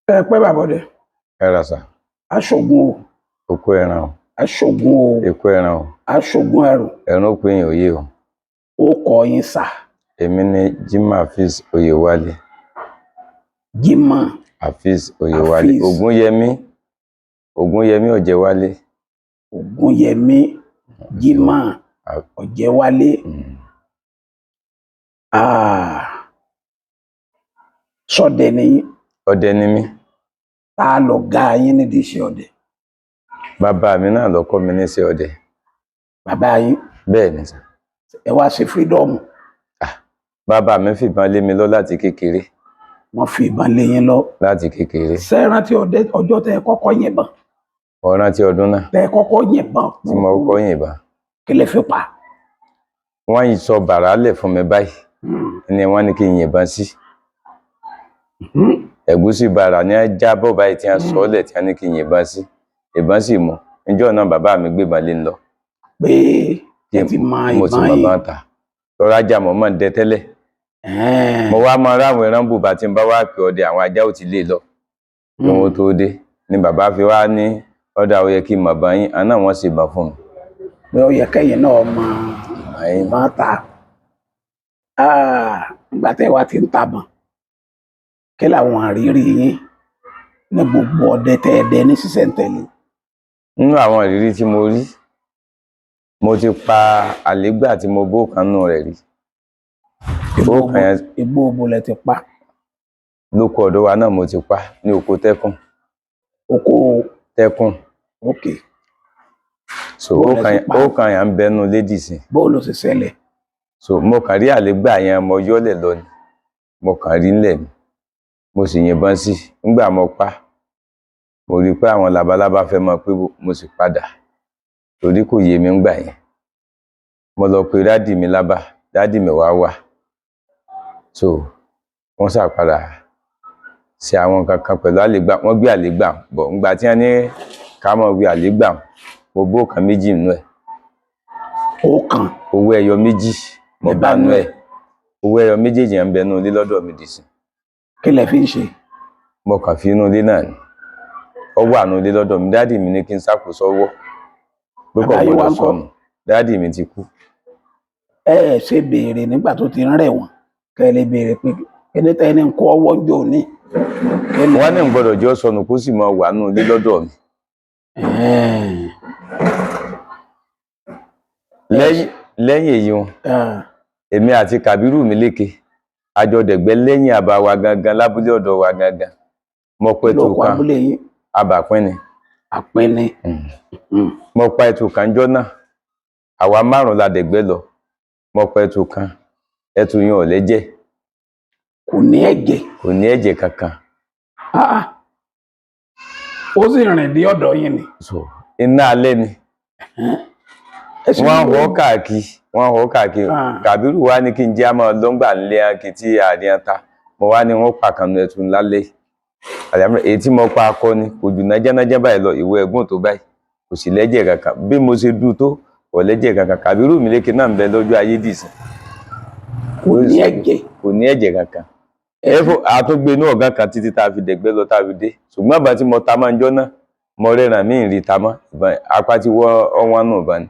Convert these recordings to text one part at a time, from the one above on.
Ẹ pẹ́, bàbá ọdẹ. Ẹ ra sà. Aṣògùn o. Òkú ẹran o. Aṣògùn o. Èkó ẹran o. Aṣògùn ẹrù. Ẹran ó pé èèyàn òye o. Ó kọ yín sà? Èmi ni Jimoh Afeez Oyèwálé. Jimoh Afeez Oyèwálé. Afeez. Ògúnyẹmí, Ògúnyẹmí Ọ̀jẹ̀wálé. Ògúnyẹmí Jimoh Ọ̀jẹ̀wálé. Ah, sọdẹ ni yín? Ọdẹ ni mí. Tá a lọ ga yín nídìí iṣẹ́ ọdẹ? Bàbá mi náà ló kọ́ mi níṣẹ́ ọdẹ. Bàbá yín? Bẹ́ẹ̀ ni sà. Ẹ wá ṣe freedom? Bàbá mi fìbọn lé mi lọ láti kékeré. Wọ́n fi ìbọn lé yín lọ? Láti kékeré. Ṣé ẹ rántí ọdẹ ọjọ́ tẹ́ ẹ kọ́kọ́ yìnbọn? Mo rántí ọdún náà. Tẹ́ ẹ kọ́kọ́ yìnbọn? Tí mo kọ́kọ́ yìnbọn. Kí lẹ fi pa? Wọ́n yìí sọ bàrà lẹ̀ fún mi báyìí ni wọ́n ní kí n yìnbọn sí ẹ̀gúsí bàrà ní jábọ̀ báyìí tí wọ́n sọ ọ́ lẹ̀ tí wọ́n ní kí n yìnbọn sí, ìbọn sì mú. Níjọ́ náà, bàbá mi gbébọn lé ń lọ. Pé ẹ ti mọ Mo ti ìbọn mọ yìí? Bá ń ta lọ́rọ̀ ajá mọ̀ mọ̀ ń dẹ tẹ́lẹ̀. Mo wá mọ ráwọn ẹran bùbá tí n bá wá pè ọdẹ, àwọn ajá ò ti lé lọ kí wọn tó dé ni bàbá fi wá ní ọ̀dà ó yẹ kí n mọ̀ bá yín àná, wọ́n sì bá fún mi. Pé ó yẹ kẹ́yìn náà mọ Ìbọn yín. ìbọn ta. Ah, ìgbà tẹ́ wá ti ń tabọn, kí làwọn àrírí yín ní gbogbo ọdẹ tẹ́ ẹ dẹ ní sísẹ̀ntẹ̀lé? Nínú àwọn ìrírí tí mo rí, mo ti pa àlégbà tí mo bó kan nù rẹ̀ rí. Ó kàn yẹn. Igbó bo lẹ ti pa? Lóko ọ̀dọ̀ wa náà mo ti pa, ní oko Tẹ́kùn. Oko? Tẹ́kùn. Ok. So Bó ó lẹ kàn ti yẹn pa? Ó kàn yẹn ń bẹnu lédì sí. Bó ló ṣe ṣẹlẹ̀? So mo kàn rí àlégbà yẹn, mo yọ́lẹ̀ lọ ni, mo kàn rí ńlẹ̀ ni, mo sì yìnbọn sí. Nígbà mo pa, mo rí i pé àwọn labalábá fẹ́ mọ̀ pé mo sì padà torí kò yé mi ńgbà yẹn. Mo lọ pe daddy mi lábà, daddy mi wá wà. So wọ́n ṣàpadà ṣe àwọn nǹkan kan pẹ̀lú àlégbà, wọ́n gbé àlégbà bọ̀. Ńgbà tí wọ́n ní ká mọ̀ gbé àlégbà, mo bó kan méjì nínú ẹ̀. Ó kàn? Owó ẹyọ méjì mo Ẹ bá bá nú nú ẹ̀. Owó ẹyọ méjèèjì yẹn ń bẹ nínú ilé lọ́dọ̀ mi dì sí. Kí lẹ fi ń ṣe? Mo kàn fi inú ilé náà ni, ó wà nínú ilé lọ́dọ̀ mi. Daddy mi ní kí n ṣàkóso ọwọ́ pé kò Bàbá yín wá gbọ́dọ̀ ńkọ́? sọnù. Daddy mi ti kú. Ẹ ẹ ṣe béèrè nígbà tó ti ń rẹ̀ wọ́n, kẹ́ ẹ lè béèrè pé kíní tẹ́ ní kó ọwọ́ ń jò ní? Wọ́n ní n gbọ́dọ̀ jẹ́ ó sọnù, kó sì máa wà nínú ilé lọ́dọ̀ mi. Lẹ́yìn èyí wọn, èmi àti Kàbírù mi léke àjọdẹ̀gbẹ́ lẹ́yìn àbá wa gangan lábúlé ọ̀dọ̀ wa gangan. Mo pẹ́ tó Lóko kan. Abúlé yín? Abàpín ni. Àpẹni. Mo pa ẹtù kan jọ́ náà, àwa márùn la dẹ̀gbẹ́ lọ. Mo pa ẹtù kan, ẹtù yẹn ò lẹ́jẹ̀. Kò ní ẹ̀jẹ̀? Kò ní ẹ̀jẹ̀ kankan. Ah, ah. Ó sì rìn dé ọ̀dọ̀ yín ni? So iná alẹ́ ni. Ẹ sì Wọ́n ń họ káàkiri, wọ́n họ káàkiri. Ah. Kàbírù wá ní kí n jẹ́ àmọ́ lọ́ngbà ńlẹ́ akí tí àríyàn ta. Mo wá ní wọ́n pa kànú ẹtù lálẹ́. Èyí tí mo pa akọni kò jù nájẹ́nájẹ́ báyìí lọ, ìwé ẹ̀gún tó báyìí, kò sì lẹ́jẹ̀ kankan. Bí mo ṣe dú tó, kò lẹ́jẹ̀ kankan. Kàbírù mi lékè náà ń bẹ lójú ayé dìsìn. Kò ní ẹ̀jẹ̀? Kò ní ẹ̀jẹ̀ kankan. Ẹ̀fọ́ àtúngbé inú ọ̀gá kan títí tá a fi dẹ̀gbẹ́ lọ, tá a fi dé. Ṣùgbọ́n àbá tí mo ta máa ń jọ́ náà, mo rẹ́ràn mí rí ta mọ́. Ìbọn apá tí wọ́n ọwọ́n nù bá ní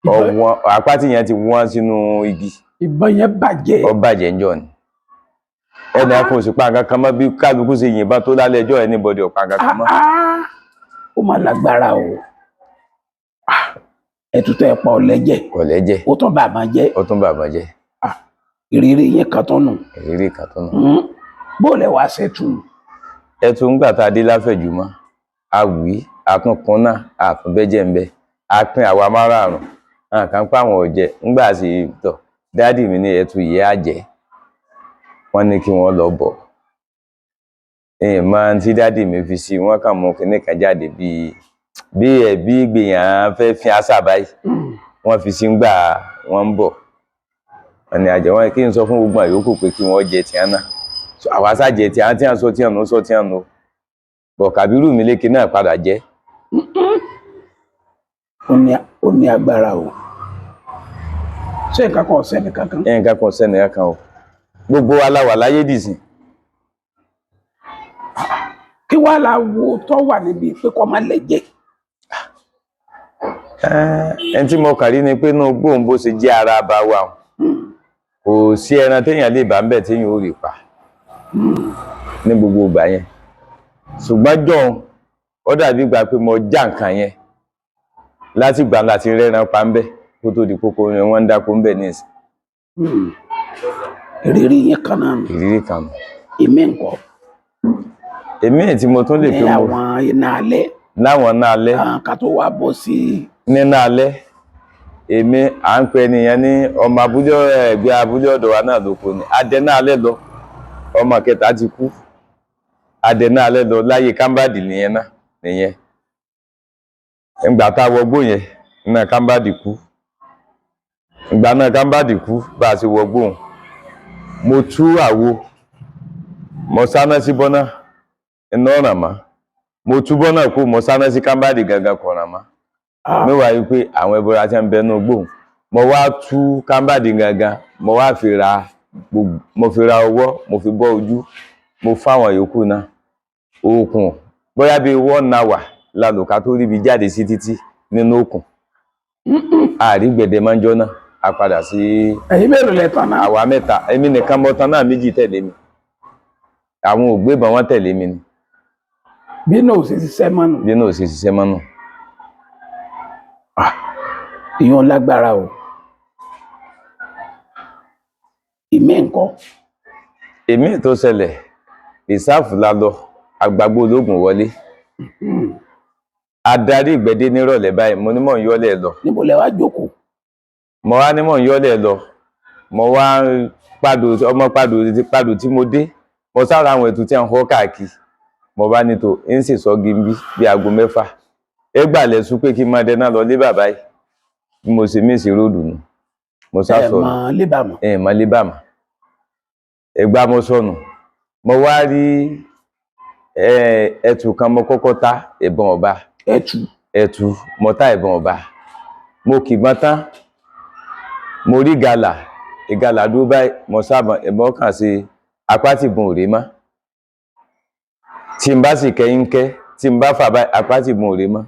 ọwọ́n, apá tí yẹn ti wọ́n sínú igi. Ìbọn yẹn bàjẹ́? Ó bàjẹ́ ń jọ ni. Ẹnì kan ò sì pa nǹkan kan mọ́. Bí kálukú ṣe yìnbọn tó lálẹ́ ẹjọ́, anybody ò pa nǹkan kan mọ́. Ah, ah. Ó mà lágbára o. Ah, ẹtù tẹ́ ẹ pa ò lẹ́jẹ̀? Kò lẹ́jẹ̀. Ó tún bàbá jẹ́? Ó tún bàbá jẹ́. Ìrírí yín kan tó nù. Ìrírí kan tó nù. Bó lẹ wàá ṣètù? Ẹtù ńgbà tá a dé láfẹ̀jùmọ́, a wí àtúnkún náà, àtúnbẹ́jẹ̀ ń bẹ, a pín àwa márààrún, àwọn kan pa àwọn ọ̀jẹ̀. Ńgbà sì tọ̀, daddy mi ní ẹtù yìí á jẹ́. Wọ́n ní kí wọ́n lọ bọ̀ ẹ̀yìn máa ń tí daddy mi fi sí. Wọ́n kàn mú kinní kan jáde bíi bí ẹ̀ bí gbìyàn fẹ́ fi àṣà báyìí, wọ́n fi sí. Ńgbà wọ́n ń bọ̀, wọ́n ní àjẹ́ wọn kí n sọ fún gbogbo àyókù pé kí wọ́n jẹ tiẹ̀ náà. So, àwa sá jẹ tiẹ̀ tí wọ́n sọ tí wọ́n nù sọ tí wọ́n nù bọ̀. Kàbírù mi lékè náà padà jẹ́. Ó ní agbára o. Ṣé nǹkan kan ọ̀sẹ̀ nìkan kan? Nǹkan kan sẹ́ni kankan o. Gbogbo wa la wà láyé dìsìn. Wàá la wo tó wà níbi pé kọ́ má lẹ́jẹ̀? Ẹni tí mo kàn rí ni pé inú gbóhùn bó ṣe jẹ́ ara bá wa o, kò sí ẹran téèyàn lè bá ń bẹ̀ téèyàn ò rí pa ní gbogbo ìgbà yẹn. Ṣùgbọ́n jọ̀hún, ó dàbí ìgbà pé mo já nǹkan yẹn láti ìgbà láti rẹ́ran pa ń bẹ̀ kó tó di kókó ni wọ́n ń dáko ń bẹ̀ ní ìsìn. Ìrírí yín kan náà nù. Ìrírí kan nù. Èmi ńkọ́? Èmi tí mo tún lè Ní fi mo àwọn iná alẹ́. Láwọn náà alẹ́. Ká tó wá bọ́ sí. Nínú alẹ́, èmi à ń pe ẹnìyẹn ní ọmọ abúlé, ẹgbẹ́ abúlé ọ̀dọ̀ wa náà lóko ni adẹ náà alẹ́ lọ. Ọmọ kẹta ti kú. Adẹ náà alẹ́ lọ láyé kámbàdì nìyẹn náà nìyẹn. Ìgbà tá a wọgbó yẹn náà, kámbàdì kú. Ìgbà náà kámbàdì kú, bá a ṣe wọgbó òun, mo tú àwo, mo sáná sí bọ́nà, iná ọ̀ràn mọ́. Mo tú bọ́nà kú, mo sáná sí kámbàdì gangan, kọ̀ọ̀ràn mọ́. Mẹ́wàá yìí pé àwọn ẹbọra tí ń bẹ nínú gbòhùn. Mo wá tú kámbàdì gangan, mo wá fi ra gbogbo, mo fi ra ọwọ́, mo fi bọ́ ojú, mo fáwọn yòókù náà òkun. Bóyá bíi one hour la lò ká tó ríbi jáde sí títí nínú òkun. Àrí gbẹ̀dẹ̀ máa ń jọ́ náà, a padà sí. Ẹ̀yin mélòó lẹ tán náà? Àwa mẹ́ta. Èmi nìkan mọ́ tán náà, méjì tẹ̀lé mi. Àwọn ò gbébọn, wọn tẹ̀lé mi ni. Bí náà ò sì ṣiṣẹ́ mọ́ nù. Bí náà ò ṣe ṣiṣẹ́ mọ́ nù. Ìyẹn lágbára o. Ìmí ńkọ́? Èmi tó ṣẹlẹ̀, rìsáàfù la lọ, àgbàgbó ológun wọlé. Adarí ìgbẹ́dé nírọ̀lẹ́ báyìí, mo ní mò ń yọ́lẹ̀ lọ. Níbo lẹ wá jókòó? Mo wá ní mò ń yọ́lẹ̀ lọ. Mo wá pàdò ọmọ pàdò pàdò tí mo dé, mo sára àwọn ètò tí a ń họ́ káàkiri. Mo bá ní tó ń sì sọ gimbi bí aago 6 ẹgbàlẹ̀ sún pé kí n máa dẹná lọ lé bàbá yìí. Bí mo ṣe mí sí róòdù nù, mo sá Ẹ sọnù. Mọ lébàmọ? Ẹ mọ lé bàmà. Ẹgbà mo sọnù, mo wá rí ẹtù kan, mo kọ́kọ́ ta ìbọn ọba. Ẹtù? Ẹtù mo ta, ìbọn ọba. Mo kìbọn tán, mo rí gàlà, ìgalà dúró báyìí, mo sábà ìbọn kàn sí apá tí ìbọn ò rí mọ́. Tí n bá sì kẹ́yìn kẹ́, tí n bá fà báyìí, apá tí ìbọn ò rí mọ́.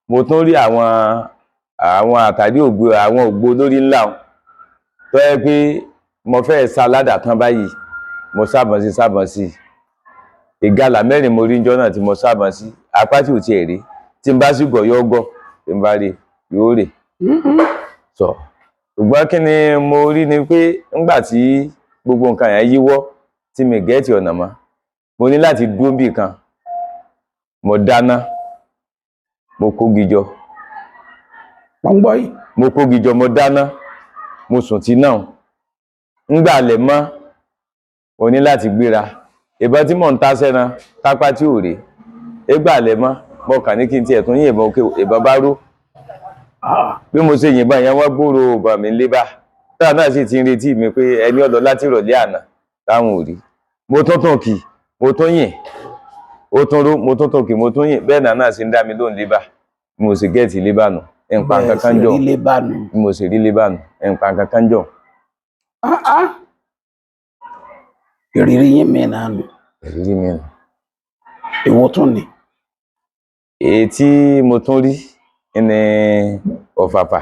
Mo tún rí àwọn àtàrí ògbó, àwọn ògbó lórí ńlá wọn tó yẹ pé mo fẹ́ sa aládàá tán báyìí. Mo sábọn sí, sábọn sí. Ìgalà mẹ́rin mo rí níjọ́ náà tí mo sábọn sí apá tí ò tiẹ̀ rí. Tí n bá sì gọ̀, yóò gọ̀. Tí n bá rí, yóò rè sọ. Ṣùgbọ́n kí ni mo rí ni pé ńgbà tí gbogbo nǹkan yẹn yíwọ́, tí mi gẹ́ẹ̀tì ọ̀nà mọ́, mo ní láti dúró bì kan. Mo dáná, mo kógi jọ. Wọ́n ń gbọ́ yìí. Mo kógi jọ, mo dáná, mo sùn tí náà. Ńgbà lẹ̀ mọ́, mo ní láti gbéra. Ìbọn tí mò ń ta sẹ́ran tápá tí ò rè égbà lẹ̀ mọ́, mo kàn ní kí n tiẹ̀ tún yìnbọn òkè. Ìbọn bá ró. Bí mo ṣe yìnbọn yẹn, wọ́n gbúròó ìbọn mi lébà táwọn náà sì ti ń retí mi pé ẹni ọ̀dọ́ láti ìrọ̀lẹ́ àná táwọn ò rí. Mo tún tún kì, mo tún yìn, ó tún ró. Mo tún tún kì, mo tún yìn. Bẹ́ẹ̀ náà náà sì ń dá mi lóhùn lébà. Bí mo sì gẹ́ẹ̀tì lébà nù, nǹpa kankan jọ. Bẹ́ẹ̀ sì rí lébà nù. Bí mo sì rí lébà nù, nǹpa kankan jọ. Ìrírí yín mi náà nù. Ìrírí mi nù. Èwo tún ni? Èyí tí mo tún rí ní Ọ̀fàfà.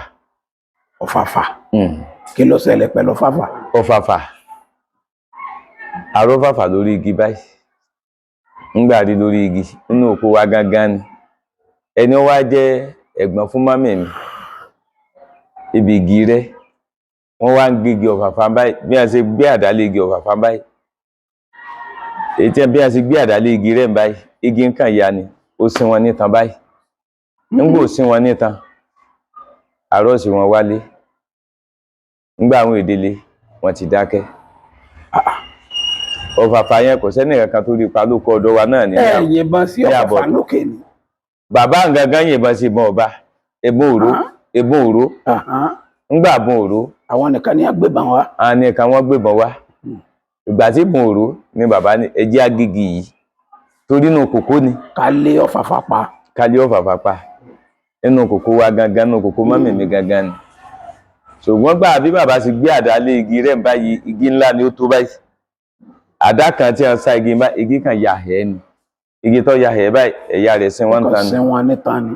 Ọ̀fàfà? Kí ló ṣẹlẹ̀ pẹ̀lú Ọ̀fàfà? Ọ̀fàfà, arọ́fàfà lórí igi báyìí. Ńgbà rí lórí igi nínú oko wa gangan ni. Ẹni ó wá jẹ́ ẹ̀gbọ́n fún mọ́mì mi, ibi igi rẹ̀ wọ́n wá ń gbégi ọ̀fàfà báyìí. Bí wọ́n ṣe gbé àdá lé igi ọ̀fàfà báyìí, èyí tí bí wọ́n ṣe gbé àdá lé igi rẹ̀ báyìí, igi ń kàn ya ni, ó sin wọn nítan báyìí. Ńgbò sin wọn nítan, àrọ́ọ̀sì wọn wálé. Ńgbà àwọn èdèlé wọn ti dákẹ́. Ọ̀fàfà yẹn, kò sẹ́ni kankan tó rí pa lóko ọ̀dọ̀ wa náà ní. Ẹ yìnbọn sí ní Ọ̀fàfà àbọ̀. lókè ni? Bàbá gangan yìnbọn sí ìbọn ọba, ìbọn òró. Ìbọn òró. Ńgbà ìbọn òró. Àwọn nìkan ní agbébọn wa. Àwọn nìkan wọ́n gbébọn wá. Ìgbà tí ìbọn òró ni bàbá ní ẹjẹ́ agégi yìí, torí inú kòkó ni. Ká lé Ọ̀fàfà pa. Ká lé Ọ̀fàfà pa nínú kòkó wa gangan, nínú kòkó mọ́mì mi gangan ni. Ṣùgbọ́n gbà bí bàbá sì gbé àdá lé igi rẹ̀ báyìí, igi ńlá ni ó tó báyìí, àdá kan tí wọ́n sá igi bá, igi kan yà ẹ́ ni. Igi tó ya ẹ̀ báyìí, ẹ̀yà rẹ̀ sin wọ́n ń Kò tan ni. Sí wọn níta ni.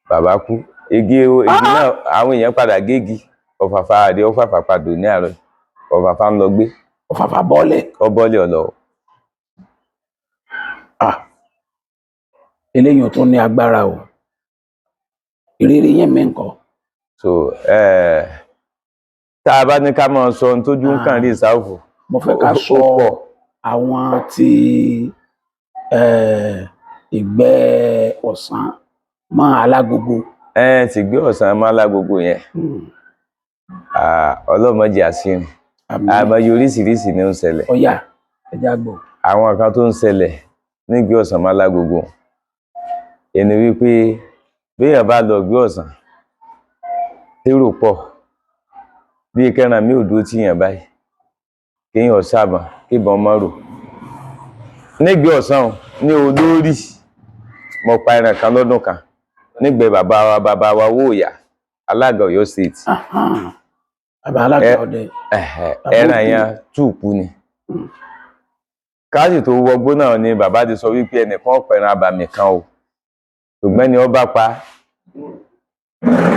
Bàbá kú. Igi igi náà, àwọn èèyàn padà gégi ọ̀fàfà àdé ọ̀fàfà padò ní àárọ̀ yìí. Ọ̀fàfà ń lọ gbé. Ọ̀fàfà bọ́lẹ̀. Ọbọ̀lẹ̀ ọ̀lọ́. Ah, eléyìí ò tún ní agbára o. Ìrírí yín mi ńkọ́? So tá a bá ní ká máa sọ ohun tójú ń kàn rí ìsáàfù. Mo fẹ́ ká Ó sọ pọ̀. àwọn tí ìgbẹ́ ọ̀sán mọ́ alágogo. Ti gbé ọ̀sán máa lágogo yẹn. Ọlọ́mọdé àṣírí. Àmín. Àmọye oríṣiríṣi ni ó ń ṣẹlẹ̀. Ọ̀yà, ẹja gbọ́. Àwọn kan tó ń ṣẹlẹ̀ nígbé ọ̀sán máa lágogo ẹni wípé béèyàn bá lọ gbé ọ̀sán, térò pọ̀, bíi kẹran mi ò dúró tìyàn báyìí, kéèyàn sábà kébọn má rò nígbé ọ̀sán o, ní olórí. Mo pa ẹran kan lọ́dún kan nígbẹ́ bàbá wa, bàbá wa Owóòyà, alága Ọ̀yọ́ State. Ahán. Bàbá alága ọdẹ. Ẹ̀hẹ̀, Bàbá ẹran òkú. yẹn túùkú ni. Káàsì tó wọgbó náà ni bàbá ti sọ wípé ẹnìkan ọ̀pẹ̀ràn abàmì kan o, ṣùgbọ́n ni ọba pa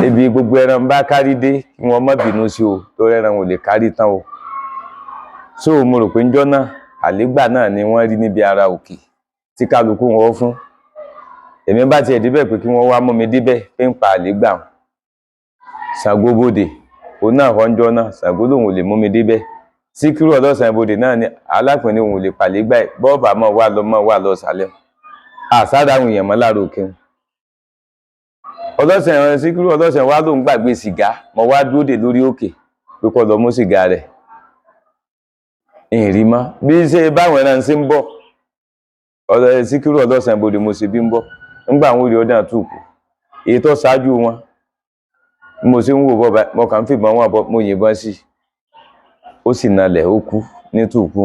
ibi gbogbo ẹran bá kárí dé, kí wọ́n má bínú sí o, torí ẹran ò lè kárí tán o. So mo rò pé ńjọ́ náà àlégbà náà ni wọ́n rí níbi ara òkè tí kálukú wọn fún èmi bá tiẹ̀ débẹ̀ pé kí wọ́n wá mú mi débẹ̀ pé ń pa àlégbà wọn. Ṣàngó Bódè òun náà kọ́ ńjọ́ náà, Ṣàngó lòun ò lè mú mi débẹ̀. Síkírù ọlọ́sàn ibodè náà ni alápìnrin òun ò lè pàlégbà ẹ̀, bọ́ọ̀bà mọ̀ wá lọ mọ̀ wá lọ sàlẹ̀ àsára àwọn èèyàn mọ́ lára òkè wọn. Ọlọ́sàn ẹ̀rọ Síkírù ọlọ́sàn wá lòun gbàgbé sìgá, mo wá dúró dè lórí òkè pé kó lọ mú sìgá rẹ̀. Ìrì mọ́ bí ṣe báwọn ẹran ṣe ń bọ̀, ọ̀rọ̀ Síkírù ọlọ́sàn ibodè mo ṣe bí ń bọ̀ ńgbà àwọn olè ọdún àtúkù èyí tó ṣáájú wọn bí mo ṣe ń wò bọ́ báyìí, mo kàn ń fìbọn wọn bọ́, mo yìnbọn sí i, ó sì nalẹ̀, ó kú ní tùkù.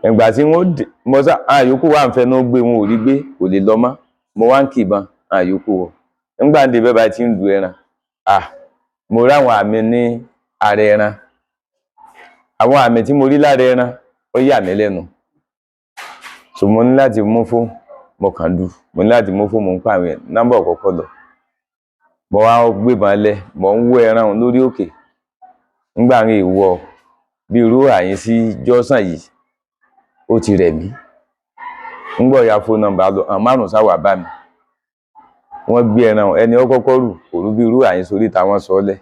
Ìgbà tí wọ́n dé mo sá àyòkù wà ń fẹnu gbé, wọn ò rí gbé, kò lè lọ mọ́, mo wá ń kìbọn àyòkù wọ. Ńgbà ń dé bẹ́ẹ̀ bá ti ń du ẹran, mo ráwọn àmì ní ara ẹran. Àwọn àmì tí mo rí lára ẹran ó yà mí lẹ́nu, so mo ní láti mú fún mo kàn dù, mo ní láti mú fún mo ń pa àwọn nọ́mbà ọ̀kọ̀ọ̀kọ̀ lọ. Mo wá gbébọn lẹ̀, mo ń wó ẹran òun lórí òkè. Ńgbà ń wọ bí irú àyín sí jọ́sàn yìí, ó ti rẹ̀ mí. Ńgbọ̀ ya fóònù nọ́mbà lọ, àwọn márùn-ún sáwà bá mi. Wọ́n gbé ẹran òun, ẹni ó kọ́kọ́ rù kò rú bí irú àyín sórí ìta, wọ́n sọ ọ́ lẹ̀.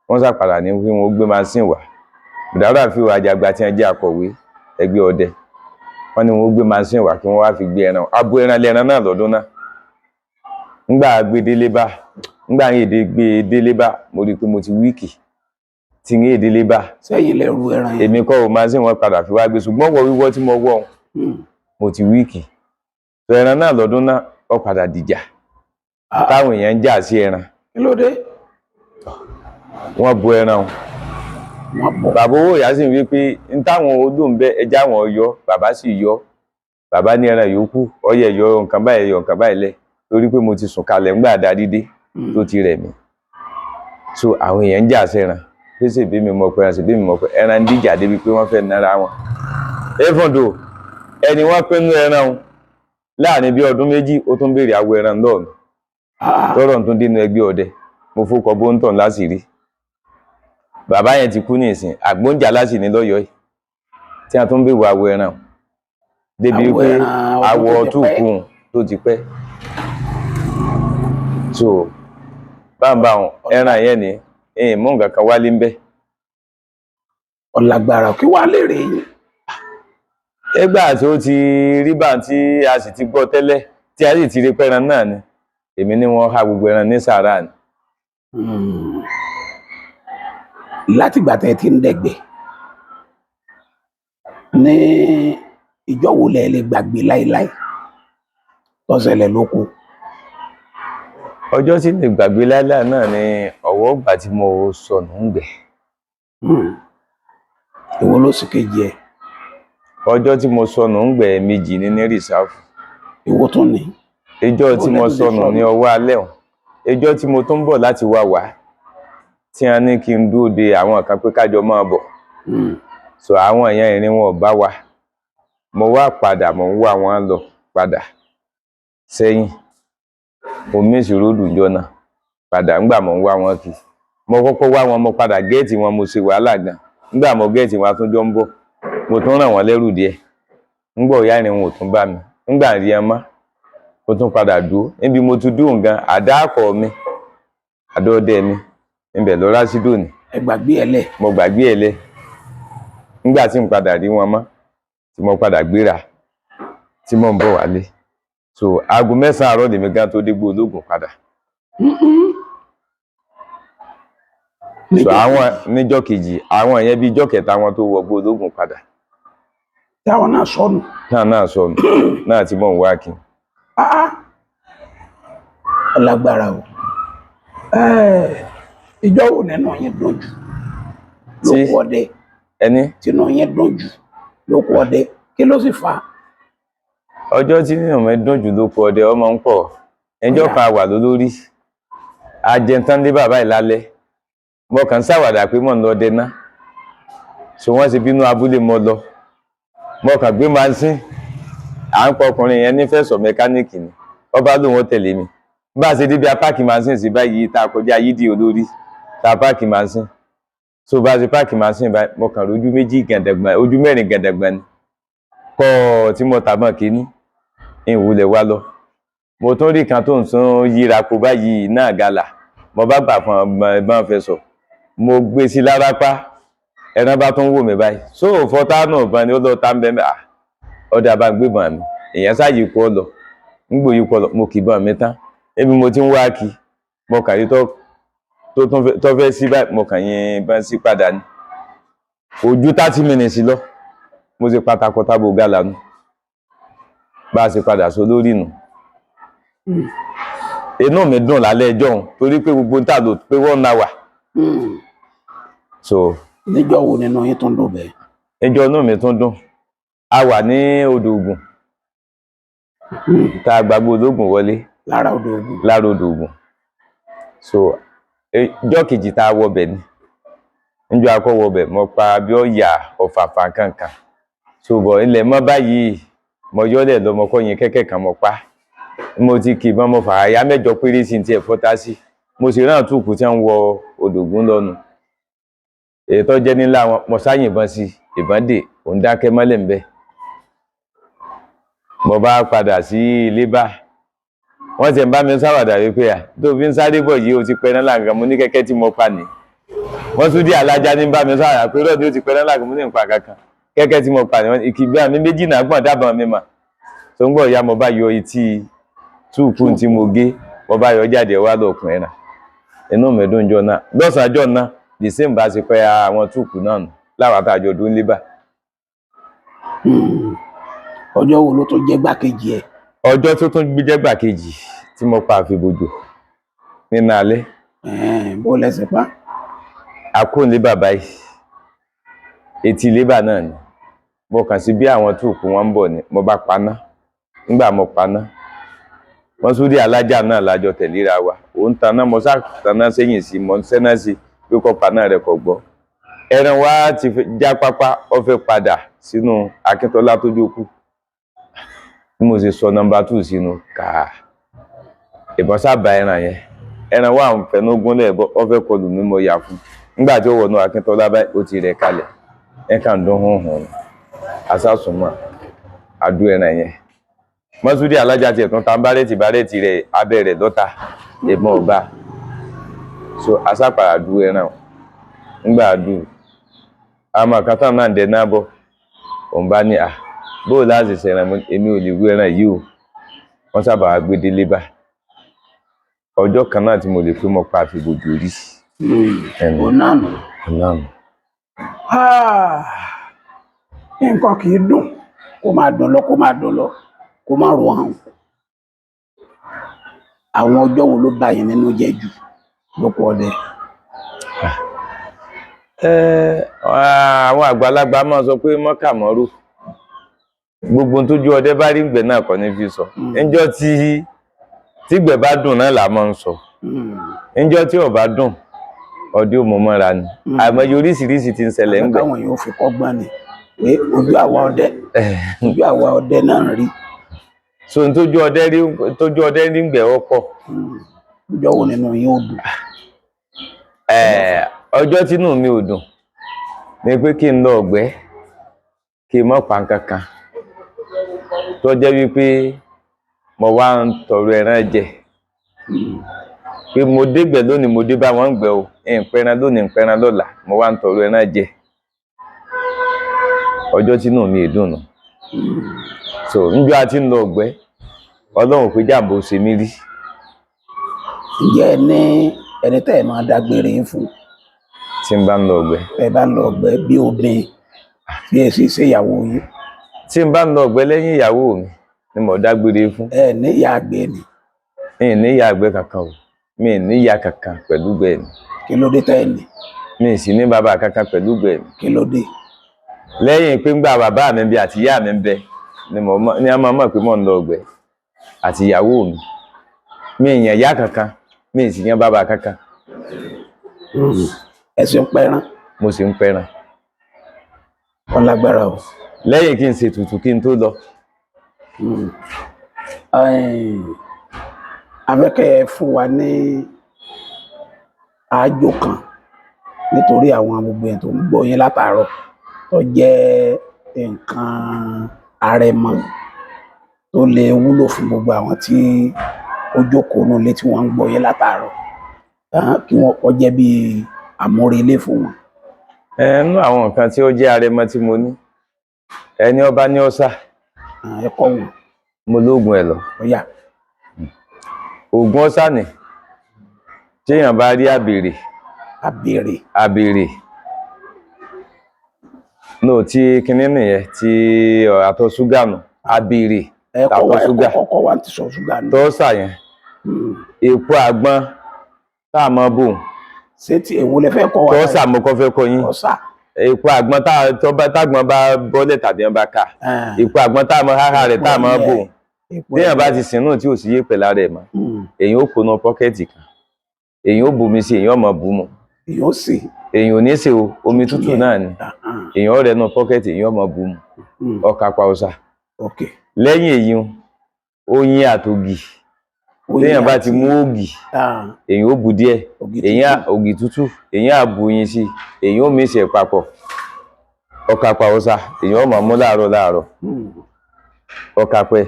Wọ́n sàpàdà ní kí wọ́n gbé machine wá. Bùdárà fi wà àjàgbá tí wọ́n jẹ́ akọ̀wé ẹgbẹ́ ọdẹ. Wọ́n ní wọ́n gbé machine wá kí wọ́n wá fi gbé ẹran. Abo ẹran lẹ́ran náà lọ́dún náà. Ńgbà gbé délé bá, ńgbà ń èdè gbé délé bá, mo rí i pé mo ti wíìkì tí ń èdè bá. Sẹ́yìn lẹ ru ẹran yẹn? Èmi kọ́ ò, machine wọn padà fi wá gbé, ṣùgbọ́n wọ wíwọ́ tí mo wọ́ òun, mo ti wíìkì. Tó ẹran náà lọ́dún náà, ó padà dìjà. Táwọn èèyàn ń jà sí ẹran. Kí ló dé? Wọ́n bo ẹran o. Wọ́n bọ̀. Bàbá owó ìyá sì ń wí pé n táwọn odò ń bẹ ẹja àwọn yọ, bàbá sì yọ. Bàbá ní ẹran yòókù, ọyẹ yọ nǹkan báyìí, yọ nǹkan báyìí lẹ̀, torí pé mo ti sùn kalẹ̀ ńgbà darí dé tó ti rẹ̀ mí. So àwọn èèyàn ń jà sẹ́ran pé ṣèbí mi mọ̀ pé ẹran, ṣèbí mi mọ̀ pé ẹran ń dìjà débi pé wọ́n fẹ́ nara wọn. Even though ẹni wọ́n pinnu ẹran o, láàrin bí ọdún 2 ó tún béèrè awọ ẹran lọ́ọ̀ mi. Tọ́rọ̀ tún dénú ẹgbẹ́ ọdẹ, mo fọkọ̀ bóńtàn láṣìírí. Bàbá yẹn ti kú ní ìsìn, àgbóǹjà láṣì ní lọ́yọ̀ọ́ yìí tí a tún béèrè awọ ẹran débi Awọ wípé ẹran ọdún awọ tó ti pẹ́. túkùn tó ti pẹ́. So báńbá ẹran yẹn ni ẹ̀yìn mú nǹkan kan wálé ń bẹ́. Ọ̀làgbàrà, kí wàá lè rè yín? Nígbà tí ó ti rí bá tí a sì ti gbọ́ tẹ́lẹ̀, tí a sì ti rí pẹ́ran náà ni, èmi ni wọ́n há gbogbo ẹran ní sàárà ni. Látìgbà tẹ́ ẹ ti ń dẹ̀gbẹ́, ní ìjọ wo lẹ lè gbàgbé láéláé tó ṣẹlẹ̀ lóko? Ọjọ́ tí lè gbàgbé láíláí náà ni ọ̀wọ́ ìgbà tí mo sọnù ń gbẹ̀. Èwo ló sì kejì ẹ? Ọjọ́ tí mo sọnù ń gbẹ̀ méjì ní rìsáàfù. Èwo tún ni? Ìjọ́ tí Bó mo lẹ́nu lè sọnù ní sọnù? ọwọ́ alẹ́ ọ̀hún, ìjọ́ tí mo tún ń bọ̀ láti wá wá, tí a ní kí n dúró de àwọn kan pé kájọ máa bọ̀. So àwọn èèyàn ìrìn wọn ò bá wa. Mo wá padà, mo ń wá wọn lọ padà sẹ́yìn. Mo miss road ńjọ́ náà padà. Ńgbà mo ń wá wọn kì, mo kọ́kọ́ wá wọn, mo padà get wọn, mo ṣe wàhálà gan. Ńgbà mo get wọn, a tún jọ ń bọ̀, mo tún ràn wọ́n lẹ́rù díẹ̀. Ńgbà ọ̀yá ìrìn wọn ò tún bá mi, ńgbà rí ẹ mọ́, mo tún padà dúró níbi mo tún dúró gan. Àdá akọ mi, àdá ọdẹ mi ńbẹ lọ rásídò ní. Ẹ gbàgbé ẹ lẹ̀. Mo gbàgbé ẹ lẹ̀. Nígbà tí n padà rí wọn mọ́, tí mo padà gbéra, tí mo ń bọ̀ wálé, so aago 9 àárọ̀ lèmi gan tó dégbò ológun padà. So àwọn níjọ́ kejì, àwọn yẹn bíi ijọ́ kẹta wọn tó wọgbó ológun padà. Táwọn náà sọnù. Náà sọnù náà tí mò ń wá kí. Ọlágbára o. Ìjọ wo nínú yín dùn jù lóko ọdẹ? Ẹni Tínú yín dùn jù lóko ọdẹ, kí ló sì fà á? Ọjọ́ tí nínú mi dùn jù lóko ọdẹ ọmọ ń pọ̀. Ẹjọ́ kan wà lólórí ajẹntán dé bàbá ìlálẹ́, mo kàn ń ṣàwàdà pé mò ń lọ dẹná, so wọ́n ti bínú abúlé mo lọ, mo kàn gbé machine. À ń pọ ọkùnrin yẹn nífẹ̀ẹ́ sọ mẹkáníìkì ni, ọba lòun ó tẹ̀lé mi. Bá a ṣe débi apáàkì machine sí báyìí, tá a kọjá yídì olórí, tá a páàkì machine, so bá a ṣe páàkì machine báyìí, mo kàn rójú méjì gàdàgbà, ojú mẹ́rin gàdàgbà ni kọ́ tí mo tàbọn kínní ìwúlẹ̀ wá lọ. Mo tún rí kan tó ń sún yíra kó báyìí náà gàlà, mo bá gbà fún ọmọ fẹ́ sọ, mo gbé sí lárápá, ẹran bá tún wò mí báyìí, sóò fọtá náà ban ni ó lọ tá ń bẹ mẹ. Ọdà bá ń gbébọn mi, èèyàn sáàyè kó lọ ń gbòye kó lọ, mo kì í bọn mi tán. Ebi mo ti ń wá kí mo kàn rí tó tó fẹ́ sí báyìí, mo kàn yín bá ń sí padà ní ojú 30 minutes lọ, mo ṣe pátákótábó gàlà nù, bá a ṣe padà sọ lórí nù. Inú mi dùn lálẹ́ ẹjọ́ òun torí pé gbogbo ń tà lò pé 1 hour. So Níjọ́ wo nínú yín tún dùn bẹ́ẹ̀? Ẹjọ́ inú mi tún dùn, a wà ní odò Ògùn tá a gbàgbọ́ ológun wọlé. Lára odò Ògùn. Lára odò Ògùn. So ọjọ́ kejì tá a wọbẹ̀ ni, níjọ́ akọ́ wọbẹ̀, mo pa bí ọ̀yà ọ̀fàfà kankan, so bọ̀ ilẹ̀ mọ́ báyìí, mo yọ́lẹ̀ lọ, mo kọ́ yin kẹ́kẹ́ kan, mo pa. Mo ti kì í bọ́n, mo fà á ya mẹ́jọ péré sí ti ẹ̀ fọ́tá sí, mo sì rán àtúnkù tí wọ́n wọ odò Ògùn lọ́nu, èyí tó jẹ́ nílá wọn, mo sáyìnbọn sí ìbọn dè, òun dákẹ́ mọ́lẹ̀ ń bẹ́. Mo bá padà sí ilé, bá wọ́n ti ń bá mi sáwàdà wípé à tó fi ń sáré bọ̀ yìí, o ti pẹ́ náà láǹkan. Mo ní kẹ́kẹ́ tí mo pa ní. Wọ́n tún dé alájà ní bá mi sáwàdà pé rọ́ọ̀dì ó ti pẹ́ náà láǹkan. Mo ní nǹkan kankan, kẹ́kẹ́ tí mo pa ní. Ìkìgbà mi méjì náà gbọ̀n dábàá mi mà tó ń gbọ̀ ya. Mo bá yọ etí túùkù tí mo gé, mo bá yọ jáde wá lọ́kùn ẹ̀ràn. Inú mi dùn jọ náà lọ́sàn-án jọ náà, the same bá ṣe pẹ́ àwọn túùkù náà nù láwọn àtàjọ ọdún lébà. Ọjọ́ wo ló tún jẹ́ gbákejì ẹ̀? Ọjọ́ tó tún gbé jẹ́gbà kejì tí mo pa àfibòjò nínú alẹ́. Bó lẹ́sẹ̀ pa? Akóńlé bàbá yìí, etí lébà náà ni mo kàn sí bí àwọn túùkù wọn ń bọ̀ ni mo bá paná. Nígbà mo paná, wọ́n tún rí alájà náà lájọ tẹ̀léra wa, òun taná, mo sá taná sẹ́yìn sí, mo ń sẹ́ná sí pé kọ́ paná rẹ̀ kọ̀ gbọ́. Ẹran wa ti já pápá, ó fẹ́ padà sínú Akíntọ́lá tó jókòó, bí mo ṣe sọ number 2 sínú kàá, ìbọn sábà ẹran yẹn, ẹran wa ń fẹnu gúnlẹ̀ bọ́, ó fẹ́ kọlù mí, mo yà fún. Nígbà tí ó wọnú Akíntọ́lá báyìí, ó ti rẹ̀ kalẹ̀, ẹ̀ kàn dún hùn hùn, asásùnmọ̀ àdó ẹran yẹn. Mọ́súdí alájà tiẹ̀ tún ta bárẹ̀tì bárẹ̀tì rẹ̀ abẹ́ rẹ̀ lọ́ta, ìbọn ọba, so asápàrà du ẹran o. Ńgbà dù àmọ́ kan táwọn náà ń dẹ náà bọ̀, òun bá ní à bóò láti ṣẹran, èmi ò lè wú ẹran yìí o. Wọ́n sábà gbé délé bá ọjọ́ kan náà tí mo lè pé mo pa àfibòjò rí. Òun náà nù. Náà nù. Nǹkan kì í dùn kó máa dùn lọ, kó máa dùn lọ, kó máa rò hàn. Àwọn ọjọ́ wo ló bá yín nínú jẹ́ jù lóko ọdẹ? Àwọn àgbàlagbà máa sọ pé mọ́kàmọ́rò gbogbo tójú ọdẹ bá rí ìgbẹ́ náà kọ́ ní fi sọ. Níjọ́ tí tígbẹ́ bá dùn náà là máa ń sọ, níjọ́ tí ò bá dùn, ọdẹ ò mọ̀ mọ́ra ni. Àìmọye oríṣiríṣi ti ń ṣẹlẹ̀ ń gbẹ. Káwọn èèyàn fi kọ́gbọ́n ni. Pé ojú àwa ọdẹ, ojú àwa ọdẹ náà ń rí. So n tójú ọdẹ rí, tójú ọdẹ rí ń gbẹ ọkọ. Ọjọ́ wo nínú yín ó dùn? Ọjọ́ tínú mi ò dùn ni pé kí n lọ ọ̀gbẹ́, kí n má pa nǹkan kan, tó jẹ́ wípé mo wá ń tọrọ ẹran jẹ, pé mo dégbẹ̀ lónìí, mo dé bá wọn ń gbẹ o, ń pẹran lónìí, ń pẹran lọ́la, mo wá ń tọrọ ẹran jẹ. Ọjọ́ tínú mi ò dùn nù. So níjọ́ a ti ń lọ ọ̀gbẹ́, Ọlọ́run pé jàǹbó ṣe mí rí. Ǹjẹ́ ẹ ní ẹni tẹ́ ẹ máa dágbére fún? Tí n bá ń lọ ọ̀gbẹ́. Tẹ́ ẹ bá ń lọ ọ̀gbẹ́ bí obìnrin, bí ẹ sì ṣe ìyàwó yín. Tí n bá ń lọ ọ̀gbẹ́ lẹ́yìn ìyàwó mi ni mo dágbére fún. Ẹ ní ìyá àgbẹ̀ ni. Mi ì ní ìyá àgbẹ̀ kankan o, mi ì ní ìyá kankan pẹ̀lú gbẹ̀ mi. Kí ló dé tẹ́ ẹ ní? Mi ì sì ní bàbá kankan pẹ̀lú gbẹ̀ mi. Kí ló dé? Lẹ́yìn pé ńgbà bàbá mi bẹ àti ìyá mi bẹ ni mo mọ̀, ni a máa mọ̀ pé mò ń lọ ọ̀gbẹ́ àti ìyàwó mi. Mi ì yàn ìyá kankan, mi ì sì yàn bàbá kankan. Ẹ sì ń pẹran. Mo sì ń pẹran. Ó lágbára o. Lẹ́yìn kí n ṣètùtù kí n tó lọ. Afẹ́kẹ́ fún wa ní àájò kan nítorí àwọn gbogbo ẹ̀ tó ń gbọ́ yín látàárọ̀, tó jẹ́ nǹkan arẹmọ tó lè wúlò fún gbogbo àwọn tí ó jókòó nínú ilé tí wọ́n ń gbọ́ yín látàárọ̀, kí wọ́n kọ́ jẹ́ bí àmúrelé fún wọn. Nínú àwọn nǹkan tí ó jẹ́ arẹmọ tí mo ní, ẹni ọba ní ọ̀sà. Ẹ kọ́ wọn. Mo lóògùn ẹ̀ lọ. Ọ̀yà. Òògùn ọ̀sà ni téèyàn bá rí àbèrè. Àbèrè. Àbèrè. No, ti kinní nìyẹn, ti àtọ̀ ṣúgà nù, àbèrè. Àtọ̀ ṣúgà. Ẹ kọ́kọ́ wá ti sọ ṣúgà nù. Tọ́sà yẹn. Èpo àgbọn tá a mọ bò. Ṣé ti èwo lẹ fẹ́ kọ́ wa? Tọ́sà mo kọ́ fẹ́ kọ́ yín. Tọ́sà. Èpo àgbọn tágbọn bá bọ́lẹ̀ tàbí wọn bá ká. Èpo àgbọn tá a mọ háhá rẹ̀ tá a mọ bò. Téèyàn bá ti sìn náà tí ò sí yé pẹ̀lá rẹ̀ mọ́, èyàn ó kóná pọ́kẹ́ẹ̀tì kan, èyàn ó bomi sí, èyàn ó mọ bù mu. Èyàn ó sè. Èyàn ò ní sè o, omi tútù náà ni. Èyàn ó rẹnu pọ́kẹ́ẹ̀tì, èyàn ó mọ bù mu. Ọkà pa ọ̀sà. Lẹ́yìn èyí, oyin àtògì. Téèyàn bá ti mú ògì, èyàn ó bù díẹ̀, èyàn ògì tútù, èyàn á bu oyin sí, èyàn ó mix ẹ̀ papọ̀. Ọkà pa ọ̀sà, èyàn ó máa mú láàárọ̀ láàárọ̀. Ọkà pẹ́.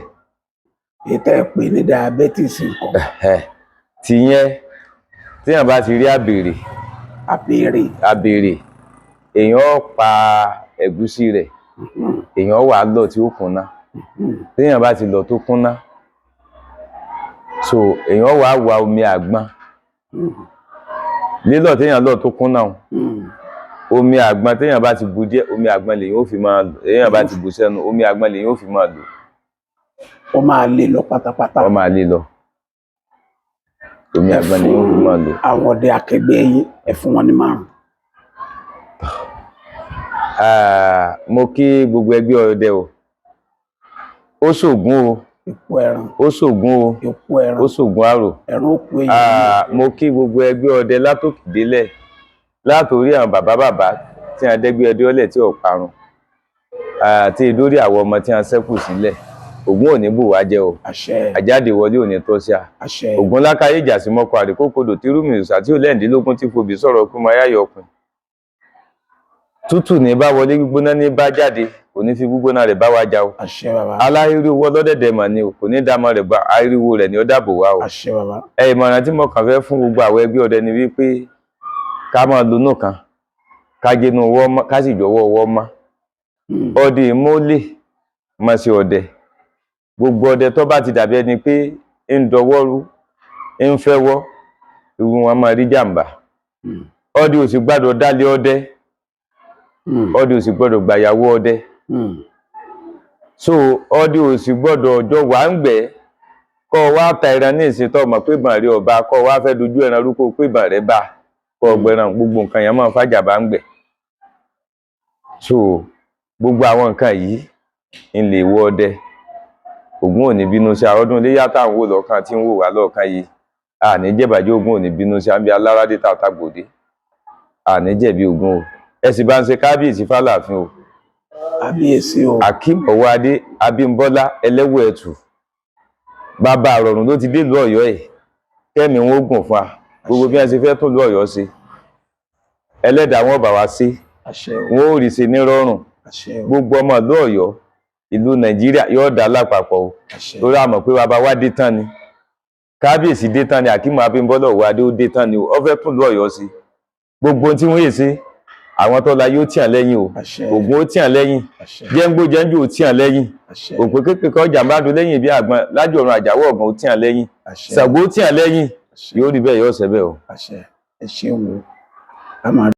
Ètò ẹ̀ pè ní diabetes nǹkan. Tìyẹn téèyàn bá ti rí àbèrè. Àbèrè. Àbèrè, èyàn ó pa ẹ̀gúsí rẹ̀, èyàn wà á lọ tí ó kúnná. Téèyàn bá ti lọ tó kúnná, so èyàn wà á wa omi àgbọn. Lílọ̀ téèyàn lọ tó kúnná o, omi àgbọn téèyàn bá ti bu díẹ̀, omi àgbọn lèyàn ó fi máa lò. Téèyàn bá ti bu sẹ́nu, omi àgbọn lèyàn ó fi máa lò. Ó máa lè lọ pátápátá. Ó máa lè lọ. Omi àgbọn lèyàn ó fi máa lò. Àwọn ọdẹ akẹgbẹ́ yín, ẹ fún wọn ní márùn. Mo kí gbogbo ẹgbẹ́ ọdẹ o. Ó ṣògùn o. Èpo ẹran. Ó ṣògùn o. Èpo ẹran. Ó ṣògùn àrò. Ẹran ó kú èyí. Mo kí gbogbo ẹgbẹ́ ọdẹ látòkè délẹ̀, látòrí àwọn bàbá bàbá tí a dẹ́gbẹ́ ọdẹ ọlẹ̀ tí ò parun, àti ìdórí àwọn ọmọ tí a ṣẹ́kù sílẹ̀. Ògún ò ní bù wá jẹ o. Àṣẹ. Àjáde wọlé ò ní tọ́ sí a. Àṣẹ. Ògún lákàyè ìjà sí mọ́kọ àríkókodò tí rúmi ìsà tí ò lẹ́ǹdínlógún tí fobì sọ̀rọ̀ kú máa yáyọ ọkùn. Tútù ní bá wọlé, gbígbóná ní bá jáde, kò ní fi gbígbóná rẹ̀ bá wa jà o. Àṣẹ bàbá. Aláhíríwó ọlọ́dẹ̀dẹ̀ mà ni o, kò ní dààmú rẹ̀ bá aríwo rẹ̀ ni ó dàbò wá o. Àṣẹ bàbá. Ẹ ìmọ̀ràn tí mo kàn fẹ́ fún gbogbo àwọn ẹgbẹ́ ọdẹ ni wípé ká máa lonú kan, ká jẹnu ọwọ́ mọ́, ká sì jọ̀wọ́ ọwọ́ mọ́. Ọdẹ ìmọ̀lẹ̀ mọ̀ sí ọdẹ. Gbogbo ọdẹ tó bá ti dàbí ẹni pé ń dọwọ́rú, ń fẹ́wọ́, irú wọn máa rí jàǹbá. Ọdẹ ò sì gbọ́dọ̀ dálé ọdẹ. Ọdẹ ò sì gbọ́dọ̀ gbàyàwó ọdẹ. So ọdẹ ò sì gbọ́dọ̀ ọjọ́ wà ń gbẹ́ kọ́ wá ta ẹran ní ìsìn tó mọ̀ pé ìbọn rẹ ọba, kọ́ wá fẹ́ dojú ẹran rú kó pé ìbọn rẹ bá kọ́ ọgbẹ́ran, gbogbo nǹkan yẹn máa ń fàjà bá ń gbẹ́. So gbogbo àwọn nǹkan yìí ń lè wọ ọdẹ. Ògún ò ní bínú sí ọdún iléyá tá à ń wò lọ́kàn tí ń wò wá lọ́ọ̀kan yìí. Àní jẹ̀bàjẹ́, Ògún ò ní bínú sí àbí alárádé tá a ta gbòde. Àní jẹ̀bi Ògún o. Ẹ sì bá ń ṣe kábíyèsí fàlàfin o. Kábíyèsí o. Akeem Ọwọ́adé Abímbọ́lá Ẹlẹ́wù Ẹ̀tù, bàbá àrọ̀rùn ló ti dé ìlú Ọ̀yọ́ ẹ̀. Kẹ́mi wọn ó gùn fún wa. Gbogbo bí wọ́n ṣe fẹ́ tún ìlú Ọ̀yọ́ ṣe, ẹlẹ́dàá wọn bá wa ṣe. Àṣẹ o. Wọn ò rí ṣe nírọ̀rùn. Àṣẹ o. Gbogbo ọmọ ìlú Ọ̀yọ́, ìlú Nàìjíríà yóò dá lápapọ̀ o. Àṣẹ. Torí a mọ̀ pé bàbá wa dé tán ni, kábíyèsí dé tán ni, Akeem Abímbọ́lá Ọwọ́adé ó dé tán ni o. Ó fẹ́ tún ìlú Ọ̀yọ́ ṣe. Gbogbo ohun tí wọ́n yè ṣe, àwọn tó la yóò tìyàn lẹ́yìn o. Àṣẹ. Ògún ó tìyàn lẹ́yìn. Àṣẹ. Jẹ́ngbó jẹ́njú ó tìyàn lẹ́yìn. Àṣẹ. Òpè kékeré ọjà máa dún lẹ́yìn bí àgbọn lájọ ọ̀run, àjàwọ̀ ọ̀gàn ó tìyàn lẹ́yìn. Àṣẹ. Ṣàngó ó tìyàn lẹ́yìn. Àṣẹ. Yóò rí bẹ́ẹ̀, yóò ṣẹ bẹ́ẹ̀ o. Àṣẹ. Ẹ ṣeun o, a máa.